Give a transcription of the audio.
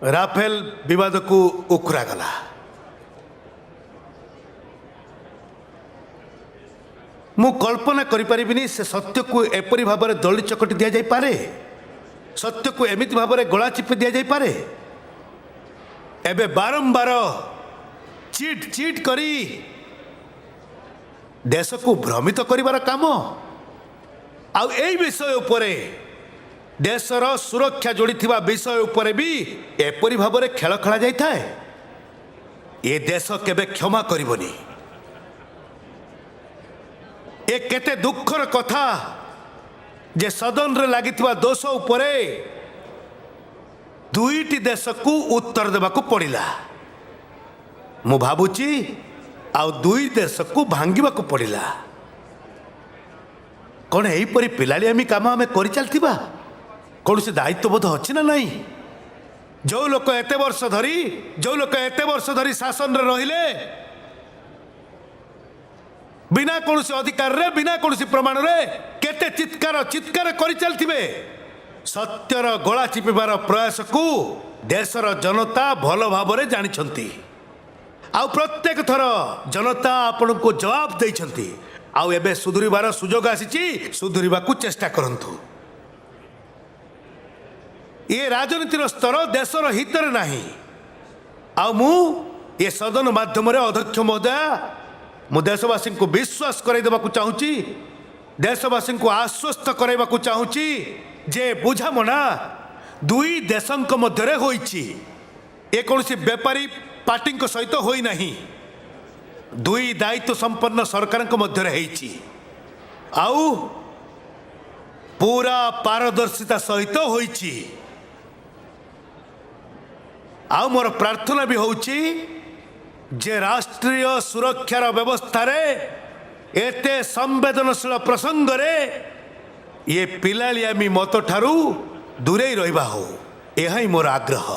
Rafale ବିବାଦକୁ ଉଖୁରାଗଲା। ମୁଁ କଳ୍ପନା କରିପାରିବିନି ସେ ସତ୍ୟକୁ ଏପରି ଭାବରେ ଦଳି ଚକଟି ଦିଆଯାଇପାରେ, ସତ୍ୟକୁ ଏମିତି ଭାବରେ ଗଳା ଚିପି ଦିଆଯାଇପାରେ। ଏବେ ବାରମ୍ବାର ଚିଟ୍ ଚିଟ୍ କରି ଦେଶକୁ ଭ୍ରମିତ କରିବାର କାମ, ଆଉ ଏଇ ବିଷୟ ଉପରେ, ଦେଶର ସୁରକ୍ଷା ଯୋଡ଼ିଥିବା ବିଷୟ ଉପରେ ବି ଏପରି ଭାବରେ ଖେଳ ଖେଳାଯାଇଥାଏ। ଏ ଦେଶ କେବେ କ୍ଷମା କରିବନି। ଏ କେତେ ଦୁଃଖର କଥା ଯେ ସଦନରେ ଲାଗିଥିବା ଦୋଷ ଉପରେ ଦୁଇଟି ଦେଶକୁ ଉତ୍ତର ଦେବାକୁ ପଡ଼ିଲା। ମୁଁ ଭାବୁଛି ଆଉ ଦୁଇ ଦେଶକୁ ଭାଙ୍ଗିବାକୁ ପଡ଼ିଲା। କ'ଣ ଏହିପରି ପିଲାଳିଆମି କାମ ଆମେ କରିଚାଲିଥିବା? କୌଣସି ଦାୟିତ୍ୱବୋଧ ଅଛି ନା ନାହିଁ? ଯେଉଁ ଲୋକ ଏତେ ବର୍ଷ ଧରି, ଯେଉଁ ଲୋକ ଏତେ ବର୍ଷ ଧରି ଶାସନରେ ରହିଲେ ବିନା କୌଣସି ଅଧିକାରରେ, ବିନା କୌଣସି ପ୍ରମାଣରେ, କେତେ ଚିତ୍କାର ଚିତ୍କାର କରିଚାଲିଥିବେ। ସତ୍ୟର ଗଳା ଚିପିବାର ପ୍ରୟାସକୁ ଦେଶର ଜନତା ଭଲ ଭାବରେ ଜାଣିଛନ୍ତି, ଆଉ ପ୍ରତ୍ୟେକ ଥର ଜନତା ଆପଣଙ୍କୁ ଜବାବ ଦେଇଛନ୍ତି। ଆଉ ଏବେ ସୁଧୁରିବାର ସୁଯୋଗ ଆସିଛି, ସୁଧୁରିବାକୁ ଚେଷ୍ଟା କରନ୍ତୁ। ଏ ରାଜନୀତିର ସ୍ତର ଦେଶର ହିତରେ ନାହିଁ। ଆଉ ମୁଁ ଏ ସଦନ ମାଧ୍ୟମରେ, ଅଧ୍ୟକ୍ଷ ମହୋଦୟ, ମୁଁ ଦେଶବାସୀଙ୍କୁ ବିଶ୍ୱାସ କରାଇ ଦେବାକୁ ଚାହୁଁଛି, ଦେଶବାସୀଙ୍କୁ ଆଶ୍ୱସ୍ତ କରାଇବାକୁ ଚାହୁଁଛି ଯେ ବୁଝାମଣା ଦୁଇ ଦେଶଙ୍କ ମଧ୍ୟରେ ହୋଇଛି। ଏ କୌଣସି ବେପାରୀ ପାର୍ଟିଙ୍କ ସହିତ ହୋଇନାହିଁ, ଦୁଇ ଦାୟିତ୍ୱ ସମ୍ପନ୍ନ ସରକାରଙ୍କ ମଧ୍ୟରେ ହେଇଛି, ଆଉ ପୁରା ପାରଦର୍ଶିତା ସହିତ ହୋଇଛି। ଆଉ ମୋର ପ୍ରାର୍ଥନା ବି ହେଉଛି ଯେ ରାଷ୍ଟ୍ରୀୟ ସୁରକ୍ଷାର ବ୍ୟବସ୍ଥାରେ ଏତେ ସମ୍ବେଦନଶୀଳ ପ୍ରସଙ୍ଗରେ ଇଏ ପିଲାଳିଆମି ମତ ଠାରୁ ଦୂରେଇ ରହିବା ହଉ, ଏହା ହିଁ ମୋର ଆଗ୍ରହ।